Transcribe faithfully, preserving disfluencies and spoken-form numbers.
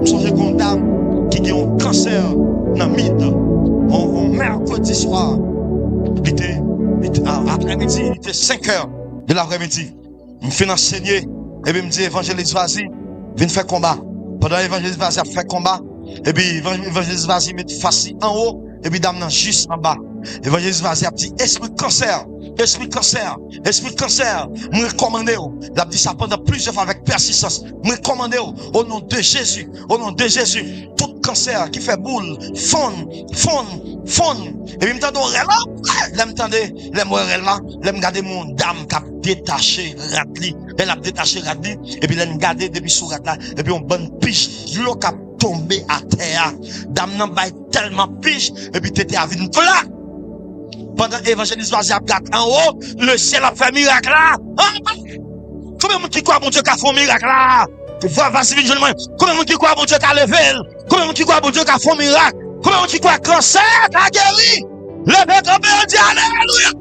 M sonje gen yon dam ki gen yon kansè nan mid, yon, yon mèkredi swa. Li te, li te, a, aprèmidi, li te senk è de laprèmidi. M fin ansenye, epi m di evanjelis Vazi, vin fè konba. Pandan evanjelis Vazi ap fè konba, epi evan-, evanjelis Vazi met fas li anwo, epi dam nan jis anba. Evanjelis Vazi ap di, espri kansè, espri kansè, espri kansè, m rekòmande w. L ap di sa pandan plizyè fwa avèk pèsistans. M rekòmande w, o non de Jezi, o non de Jezi, tout kansè ki fè boul, fonn, fonn, fonn. Epi m tande yon rèl la, lè m tande, lè m wè rèl la, lè m gade m wè yon dam k ap detache rad li. Lè l ap detache rad li, epi lè m gade depi sou rad la, epi yon bann pich dlo k ap tonbe atè a. Dam nan bay tèlman pich, epi tete a vin plat. Pandan evanjelis Vazi ap gad anwo, lesyèl ap fè mirak la. Ah! Konbyen moun ki kwè Bondye ka fè yon mirak la? Va, Vazi vin jwenn mwen. Konbyen moun ki kwè Bondye ka leve l? Konbyen moun ki kwè Bondye ka fè yon mirak? Konbyen moun ki kwè kansè ka geri? Leve kanpe, yo di alelouya.